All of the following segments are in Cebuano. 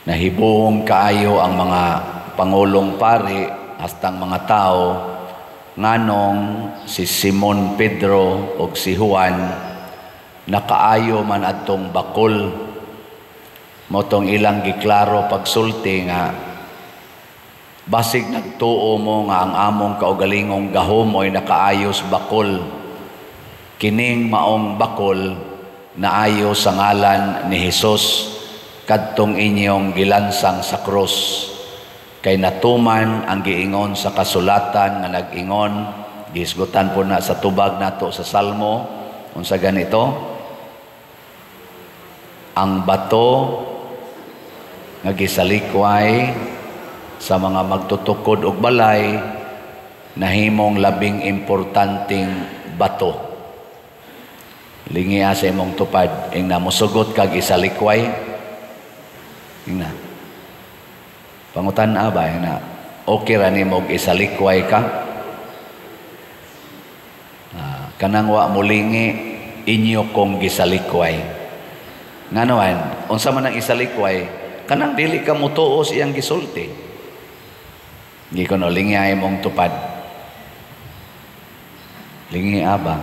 Nahibuong kaayo ang mga pangulong pari hastang mga tao nganong si Simon Pedro ug si Juan nakaayo man adtong bakol. Mao tong ilang giklaro pagsulti nga basig nagtuo mo nga ang among kaugalingong gahom mo'y nakaayos bakol, kining maong bakol naayo sa ngalan ni Hesus kadtong inyong gilansang sa krus. Kay natuman ang giingon sa kasulatan nga nag-ingon, gihisgutan po na sa tubag nato sa Salmo, unsa ganito? Ang bato nga gisalikway sa mga magtutukod og balay nahimong labing importanteng bato. Lingia sa imong tupad, ingna, mosugot kag isalikway? Ingna. Pangutan-a ba, ingna, okay ra nimo og isalikway ka? Kanang wa molingi, inyo kong gisalikway. Ngano man, unsa man ang isalikway? Kanang dili ka motuo sa iyang gisulti. Gi kuno, lingi imong tupad. Lingi ba?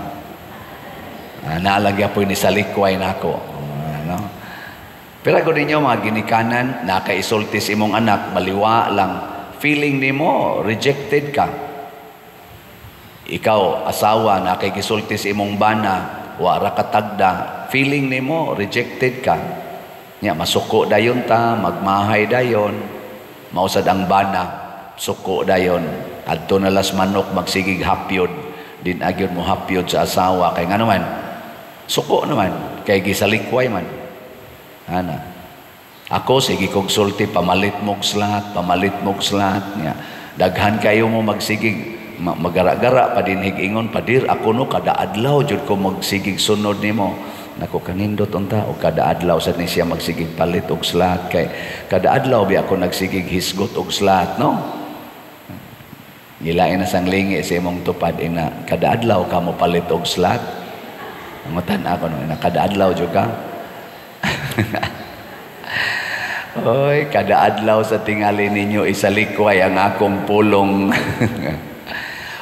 Naa lang gyapoy nisalikway nako. Ano? Pero kung ninyo mga ginikanan, nakaisulti sa imong anak, maliwa lang, feeling nimo rejected ka. Ikaw, asawa, nakay gisulti sa imong bana, wa ra ka tagda, feeling nimo rejected ka. Nya masuko dayon ta, magmahay dayon, mausad ang bana, suko dayon. Adto na las manok magsigig hapyod, din agyon mo hapyod sa asawa kay ngano man, suko naman kay gisalikway man. Ana. Ako sige kog sulti, pamalit mog slat, pamalit mog slat nya. Daghan kayo mo magsigig magara-gara pa din ingon, "Padir, ako no kada adlaw jud ko magsigig sunod nimo." Nako, kanindot unta og kada adlaw sad ni siya magsigig palit og slat, kay kada adlaw bi ako nagsigig hisgot og slat, no? Gilain na sang lingi sa imong tupad, ina, kada adlaw ka mo palit og slat? Pangutan ako no, ina, kada adlaw jud ka? Oy, kada adlaw sa tingali ninyo isalikway ang akong pulong.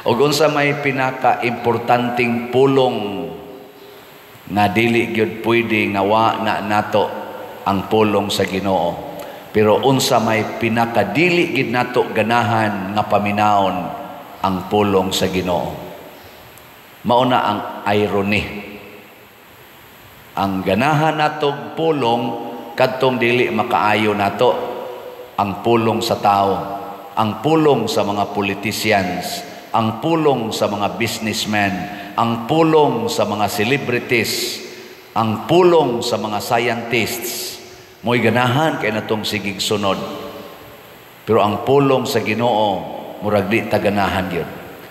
Og unsa may pinaka-importanteng pulong nga dili gyud pwede nga wa na nato? Ang pulong sa Ginoo. Pero unsa may pinakadili gid nato ganahan nga paminawon? Ang pulong sa Ginoo. Mao na ang irony. Ang ganahan natog pulong kadtong dili makaayo nato, ang pulong sa tao, ang pulong sa mga politicians, ang pulong sa mga businessmen, ang pulong sa mga celebrities, ang pulong sa mga scientists. Mo'y ganahan kay natong sigig sunod. Pero ang pulong sa Ginoo, murag di ta ganahan gyud.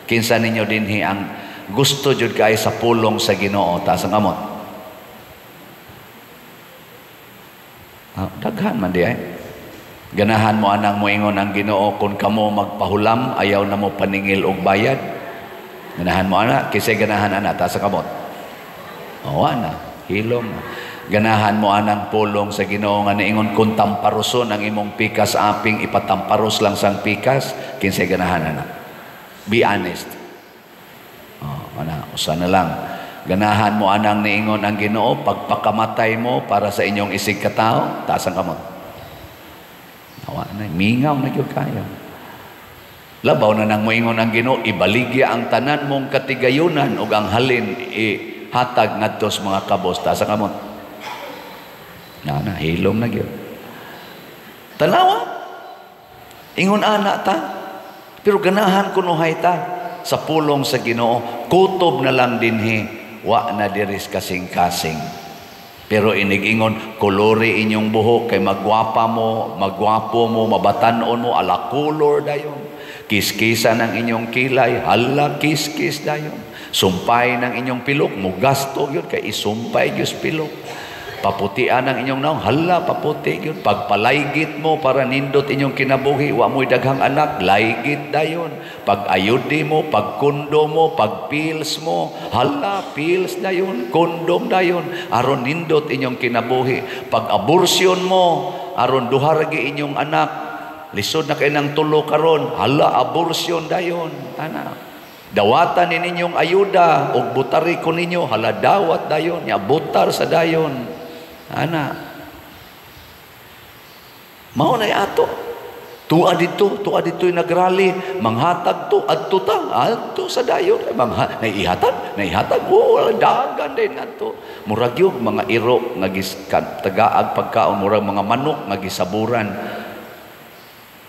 Kinsa ninyo dinhi ang gusto jud kay sa pulong sa Ginoo? Taas ang kamot. Daghan man di ay. Ganahan mo anang moingon ang Ginoo, kung kamo magpahulam, ayaw na mo paningil og bayad? Ganahan mo ana? Kisay ganahan ana? Taas ang kamot. O ana, hilom. Ganahan mo anang pulong sa Ginoo nga niingon kung tamparoson ang imong pikas aping, ipatamparos lang sang pikas? Kinsay ganahan ana? Be honest. Oh, ana, usa na lang. Ganahan mo anang niingon ang Ginoo pagpakamatay mo para sa inyong isig katao? Taas ang kamot. Awa na, mingaw na gyud kayo. Labaw na nang moingon ang Ginoo, ibaligya ang tanan mong katigayunan ug ang halin ihatag ngadto sa mga kabos. Taas ang kamot. Na na, hilom na gyud. Tanawa. Ingon ana ta. Pero ganahan kunuhay ta sa pulong sa Ginoo. Kutob na lang dinhi, wa na diris kasing-kasing. Pero inigingon, kolori inyong buhok kay magwapa mo, magwapo mo, mabatan-on mo, ala color dayon. Kiskisa ng inyong kilay, hala kiskis dayon. Sumpay ng inyong pilok, mugasto yun kay isumpay gyud pilok. Paputian ang inyong naong, hala paputi yun. Pagpalaygit mo para nindot inyong kinabuhi, wa mo'y daghang anak, laygit dayon. Pag-ayudi mo, pagkundo mo, pagpills mo, hala pills dayon, kondom dayon, aron nindot inyong kinabuhi. Pag-aborsyon mo, Aron duha ra gyud inyong anak. Lisod na kay nang tulo karon. Hala, abortion dayon. Ana. Dawatan ni ninyong ayuda og butari ko ninyo, hala, dawat dayon, nya butar sa dayon. Ana. Mao na ato. Tua dito nagrally, manghatag to, adto ta, adto sa dayon, mangha, naihatag, naihatag, oh, dagan din adto. Murag yung mga iro nga giskan, tagaag pagkaon, murag mga manok nga gisaburan.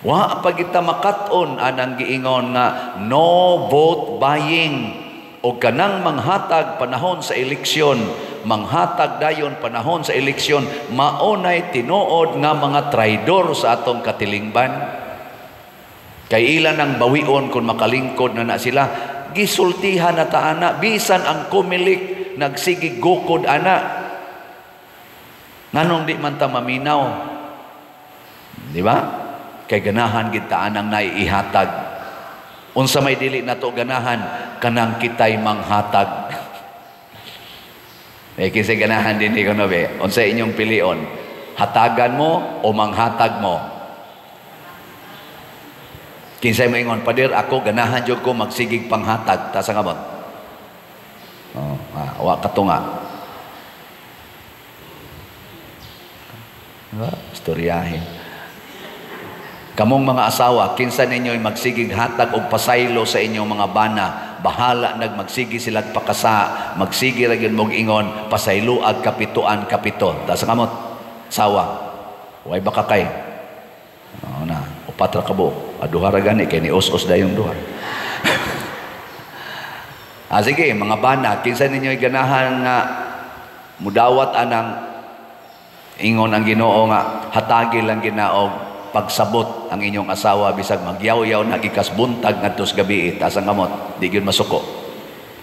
Wa pa kita makat-on anang giingon nga no vote buying o kanang manghatag panahon sa eleksyon, manghatag dayon panahon sa eleksyon, maonay tinuod nga mga traidor sa atong katilingban. Kay ilan ang bawion kung makalingkod na na sila, gisultihan na ta ana, bisan ang Comelec nagsigi gukod ana. Nganong di man ta maminaw? Di ba? Kay ganahan kita anang naiihatag. Unsa may dili nato ganahan? Kanang kitay manghatag. Eh, kinsay ganahan din ko no be? Unsa inyong pilion? Hatagan mo o manghatag mo? Kinsay moingon, "Pader, ako ganahan jud ko magsigig panghatag"? Taas ang kamot. Oh, ah, wa katunga. Diba? Istoryahin. Kamong mga asawa, kinsa ninyo magsigig hatag og pasaylo sa inyong mga bana, bahala nag magsigi sila pakasa, magsigi ra gyud mog ingon, pasaylo ag kapituan kapito. Taas ang kamot. Sawa. Way baka kay. Oo na, upat ra ka buok. Duha ra gani kay ni us-us dayong duha. Ah, sige, mga bana, kinsa ninyo ganahan nga mudawat anang ingon ang Ginoo nga hatagi lang ginaog pagsabot ang inyong asawa bisag magyaw-yaw na gikas buntag ngadto sa gabi? Taas ang kamot. Di gyud masuko.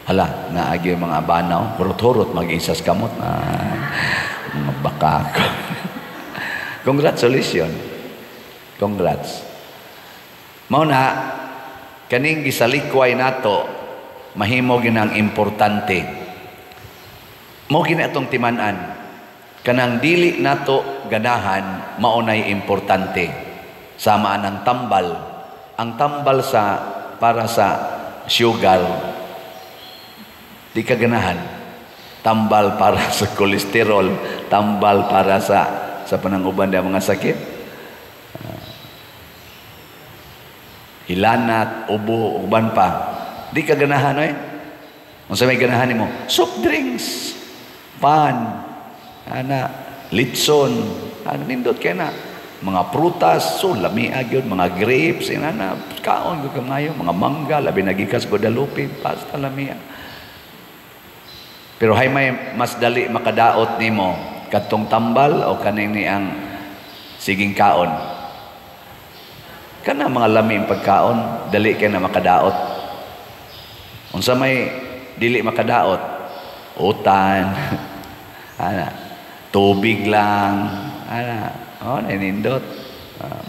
Hala, naagi mga banaw, hurot-hurot mag-isas kamot na mga baka. Congratulations. Congrats. Mao na kaning gisalikway nato mahimo ginang importante. Mao gina atong timan-an. Kanang dili nato ganahan mao nay importante. Sama ang tambal. Ang tambal sa para sa sugar, di ka ganahan. Tambal para sa kolesterol, tambal para sa pananguban ng mga sakit. Hilanat, ubo, uban pa. Di ka ganahan oy. Unsa may ganahan nimo? Soft drinks, pan, ana, litson, ano nindot kay na. Mga prutas, so lami gyud, mga grapes, inana, kaon gyud kamayo, mga mangga, labi na gikas Guadalupe, pasta lami. Pero hay may mas dali makadaot nimo, kadtong tambal o kaning ni ang siging kaon? Kana mga lami ang pagkaon, dali kay na makadaot. Unsa may dili makadaot? Utan. Ana, tubig lang. Ana, oh, nindot.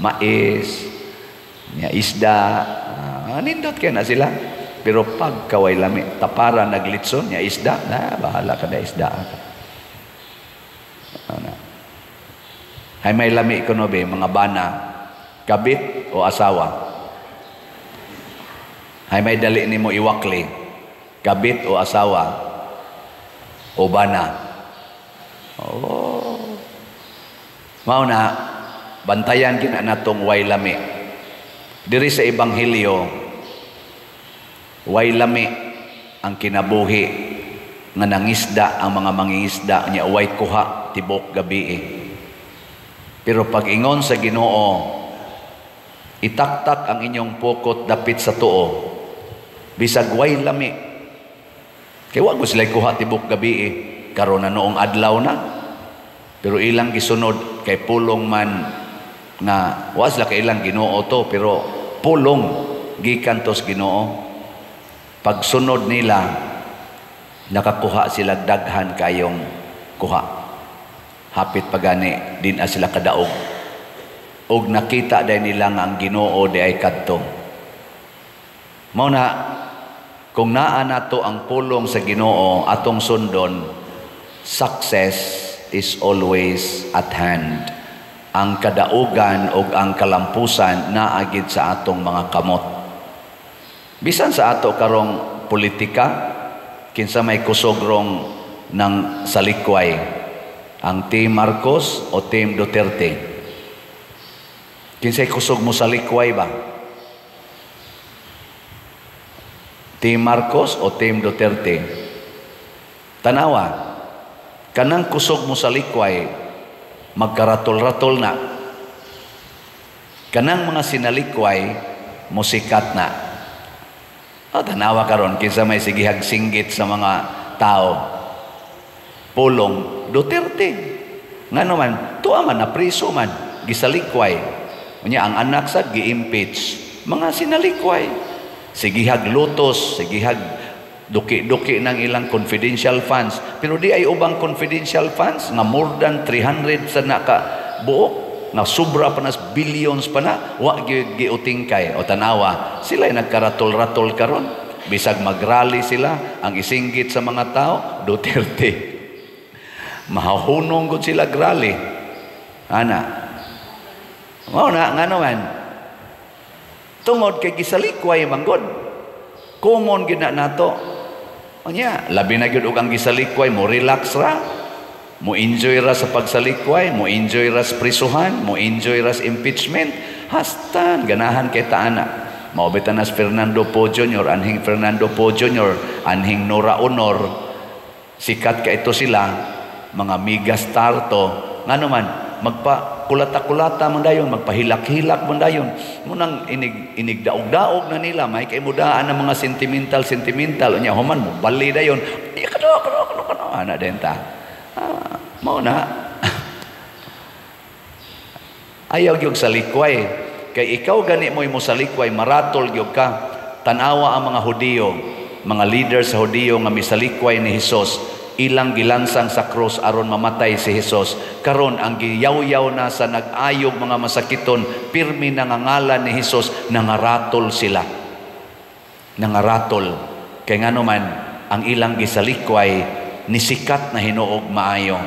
Mais, nya isda, nindot kay na sila. Pero pag kaway lami, tapara naglitson, nya isda, na bahala ka na isda. Ana. Hay may lami kuno be, mga bana, kabit o asawa? Hay may dali nimo iwakli, kabit o asawa o bana? Oh. Mao na bantayan gina natong way lami. Diri sa ebanghelyo, way lami ang kinabuhi nga nangisda ang mga mangingisda nya way kuha tibok gabi. Pero pag ingon sa Ginoo, "Itaktak ang inyong pukot dapit sa tuo," bisag way lami. Kay wa ko sila kuha tibok gabi. Karon na noong adlaw na. Pero ilang gisunod kay pulong man nga wa sila kay ilang Ginoo to, pero pulong gikan tos Ginoo. Pagsunod nila, nakakuha sila daghan kayong kuha. Hapit pagani din a sila kadaog. Og nakita day nila nga ang Ginoo di ay kadto. Mao na kung naa nato ang pulong sa Ginoo atong sundon, success is always at hand. Ang kadaugan o ang kalampusan naagid sa atong mga kamot. Bisan sa ato karong politika, kinsa may kusogrong ng salikway, ang Team Marcos o Team Duterte? Kinsay kusog mo salikway ba? Team Marcos o Team Duterte? Tanawa, kanang kusog mo salikway, magkaratol-ratol na. Kanang mga sinalikway, musikat na. O, tanawa karon kinsa may sigihag singgit sa mga tao. Pulong Duterte. Ngano man, tuwa man, napriso man, gisalikway. Unya ang anak sad gi-impeach. Mga sinalikway. Sigihag lutos, sigihag duki-duki ng ilang confidential funds. Pero di ay ubang confidential funds nga more than 300 sa naka buok, nga sobra pa na billions pa na, wa gyud giutingkay. O tanawa, sila ay nagkaratol-ratol karon. Bisag magrally sila, ang isinggit sa mga tao, Duterte. Mahahunong gud sila grally. Ana. Mao na ngano man. Tungod kay gisalikway man gud. Common gyud na nato. Unya, labi na gyud og ang gisalikway mo relax ra. Mo enjoy ra sa pagsalikway, mo enjoy ra sa prisuhan, mo enjoy ra sa impeachment. Hastan ganahan kay ta ana. Mao bitaw na si Fernando Poe Jr., anhing Fernando Poe Jr., anhing Nora Aunor. Sikat ka ito sila, mga megastar to. Ngano man, magpa kulata-kulata man dayon, magpahilak-hilak man dayon. Munang inig inig daog-daog na nila, may kay mudaan ang mga sentimental sentimental unya human mo bali dayon. Kano kano kano kano ana din ta. Mao na. Ayaw gyud salikway. Kay ikaw gani mo'y mosalikway, maratol gyud ka. Tan-awa ang mga Hudiyo, mga leader sa Hudiyo nga misalikway ni Hesus, ilang gilansang sa krus aron mamatay si Hesus. Karon ang giyawyaw na sa nag-ayog mga masakiton, pirmi nangangalan ni Hesus, nangaratol sila. Nangaratol. Kay ngano man, ang ilang gisalikway nisikat na hinuog maayo.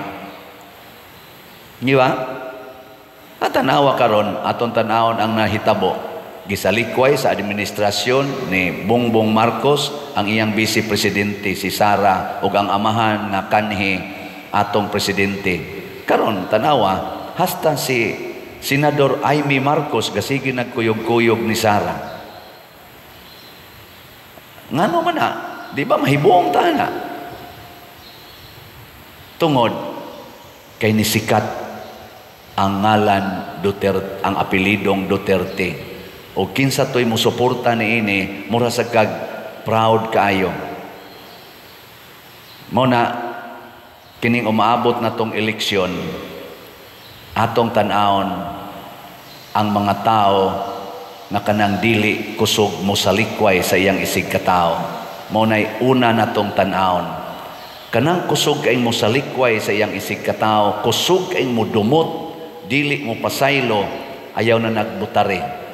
Di ba? At tanawa karon, aton tanawon ang nahitabo. Gisalikway sa administrasyon ni Bongbong Marcos ang iyang vice presidente si Sara ug ang amahan nga kanhi atong presidente. Karon tanawa hasta si Senador Imee Marcos gasige nagkuyog-kuyog ni Sara. Ngano man na, di ba mahibuong ta na? Tungod kay nisikat ang ngalan Duterte, ang apelidong Duterte. O kinsa to'y musuporta niini, mura sa kag proud kaayo. Mao na kining umaabot na tong eleksyon, atong tan-awon ang mga tao nga kanang dili kusog mosalikway sa iyang isig katao. Mao na'y una natong tan-awon. Kanang kusog kay mosalikway sa iyang isig katao, kusog kay modumot, dili mo pasaylo, ayaw na nagbutari.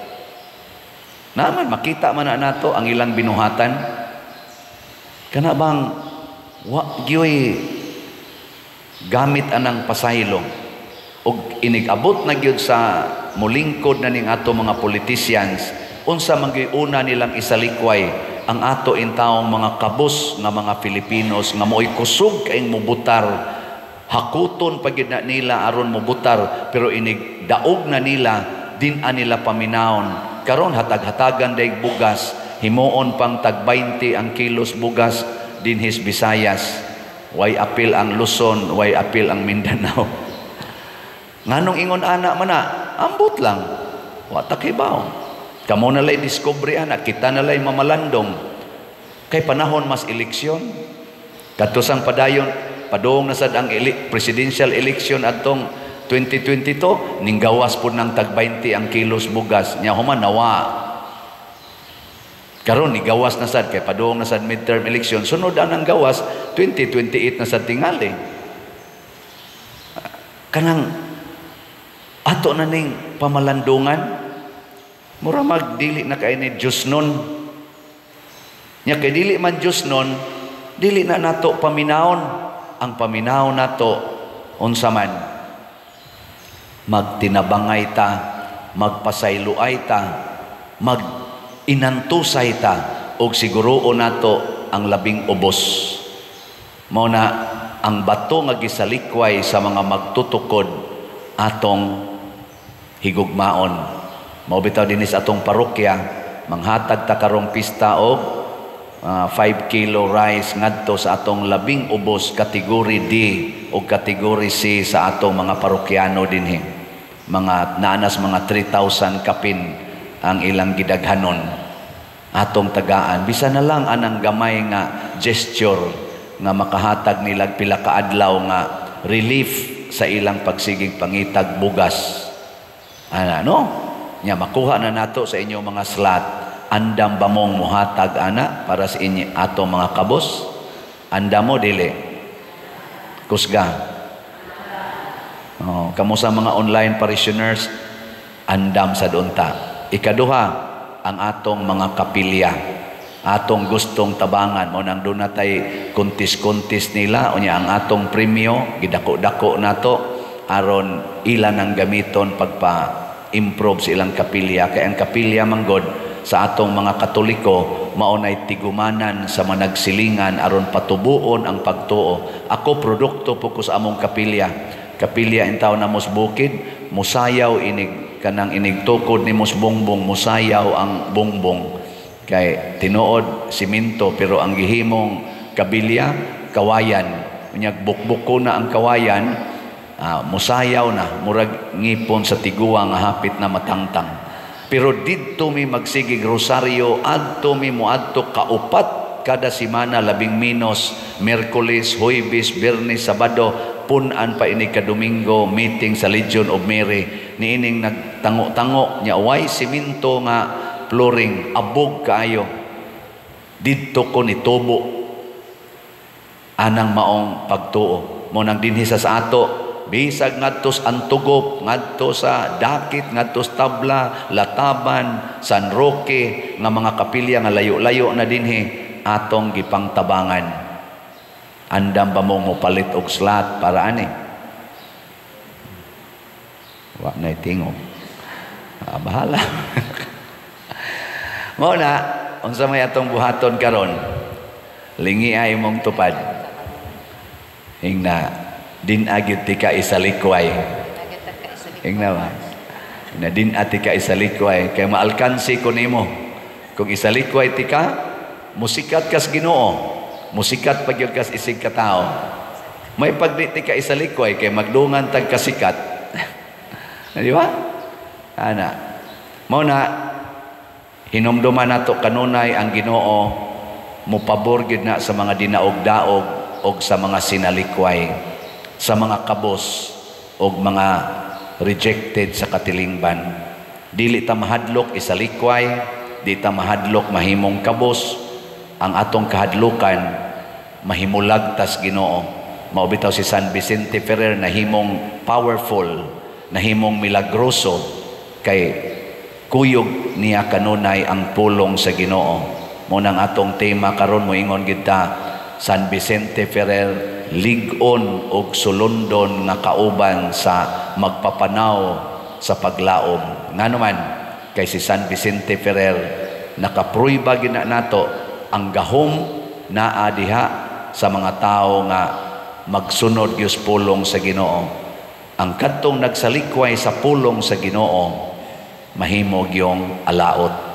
Naman makita man na nato ang ilang binuhatan. Kana bang wa gyoy gamit anang pasaylo og inig-abot na gyud sa molingkod na ning ato mga politicians, unsa man gyud una nilang isalikway ang ato intawong mga kabus nga mga Filipinos nga mo'y kusog kayong mubutar, hakuton pa gyud na nila aron mubutar, pero inig daog na nila din-a nila paminawon. Karon hatag-hatagan daig bugas, himuon pang tag 20 ang kilos bugas dinhis Visayas. Way apil ang Luzon, way apil ang Mindanao. Nganong ingon ana man na, ambot lang. Wa ta kibaw. Kamo na lay discovery ana, kita na lay mamalandong. Kay panahon mas eleksyon. Katusang padayon, padung na sad ang presidential election atong 2022, ninggawas po ng tag 20 ang kilos bugas. Nya human nawa. Karon nigawas na sad kay padung na sad midterm election. Sunod ang gawas 2028 na sad tingali. Kanang ato na ning pamalandungan, mura magdili na kay ni Diyos nun. Nya kay dili man Diyos nun, dili na nato paminawon. Ang paminawon nato unsa man? Magtinabangay ta, magpasayloay ta, mag-inantusay ta, og siguroon nato ang labing ubos. Mao na ang bato nga gisalikway sa mga magtutukod, atong higugmaon. Mao bitaw dinhi sa atong parokya, manghatag ta karong pista og 5 kilo rice ngadto sa atong labing ubos, kategory D o kategory C sa atong mga parokyano dinhi. Mga naanas mga 3,000 kapin ang ilang gidaghanon. Atong tagaan bisan na lang anang gamay nga gesture nga makahatag nilag pila ka adlaw nga relief sa ilang pagsigig pangitag bugas. Ana, no? Nya makuha na nato sa inyong mga slot. Andam ba mong muhatag ana para sa inyo ato mga kabos? Andam mo, dili? Kusga. Oh, kamo sa mga online parishioners, andam sa unta. Ikaduha, ang atong mga kapilya, atong gustong tabangan. Mo nang doon natay kuntis-kuntis nila. Unya ang atong premyo, gidako-dako nato aron ilan ang gamiton pagpa-improve sa ilang kapilya, kay ang kapilya manggod sa atong mga Katoliko mao nay tigumanan sa managsilingan aron patubuon ang pagtuo. Ako, produkto po ko sa among kapilya. Kapilya in taon namos bukid, musayaw inig kanang inig tukod ni mos bongbong, musayaw ang bongbong. Kay tinuod simento, pero ang gihimong kabilya kawayan. Unyag bukbuk na ang kawayan, musayaw na, murag ngipon sa tiguang nga hapit na matangtang. Pero didto mi magsigig rosaryo, adto mi moadto kaupat kada semana, labing minos Miyerkules, Huwebes, Biyernes, Sabado, pun-an pa ini ka Domingo, meeting sa Legion of Mary. Niining nagtango-tango nya, way simento nga flooring, abog kaayo. Didto ko nitubo anang maong pagtuo. Mo nang dinhi sa ato, bisag ngadto sa Antugop, ngadto sa Dakit, ngadto sa Tabla, Lataban, San Roque nga mga kapilya nga layo-layo na dinhi, atong gipangtabangan. Andam ba mo mopalit og slot para ani? Wa na tingog. Ah, bahala. Mao na, unsa may atong buhaton karon? Lingi ay mong tupad. Hingna, din agit ti ka isalikway. Hingna ba? Na din ati ka isalikway kay maalkansi ko nimo. Kung isalikway ti ka, musikat kas Ginoo. Musikat pag yun kas isig ka tao. May pagdi ti ka isalikway kay magdungan tag kasikat. Di ba? Ana. Mao na hinumduman nato kanunay ang Ginoo mopabor gyud na sa mga dinaog-daog og sa mga sinalikway, sa mga kabos og mga rejected sa katilingban. Dili ta mahadlok isalikway, di ta mahadlok mahimong kabos. Ang atong kahadlukan, mahimulag tas Ginoo. Mao bitaw si San Vicente Ferrer nahimong powerful, nahimong milagroso kay kuyog niya kanunay ang pulong sa Ginoo. Mo nang atong tema karon, moingon gid ta, San Vicente Ferrer, lig-on og sulundon nga kauban sa magpapanaw sa paglaom. Ngano man kay si San Vicente Ferrer nakapruiba gina nato ang gahom naa diha sa mga tao nga magsunod gyud pulong sa Ginoo. Ang kadtong nagsalikway sa pulong sa Ginoo, mahimo gyong alaot.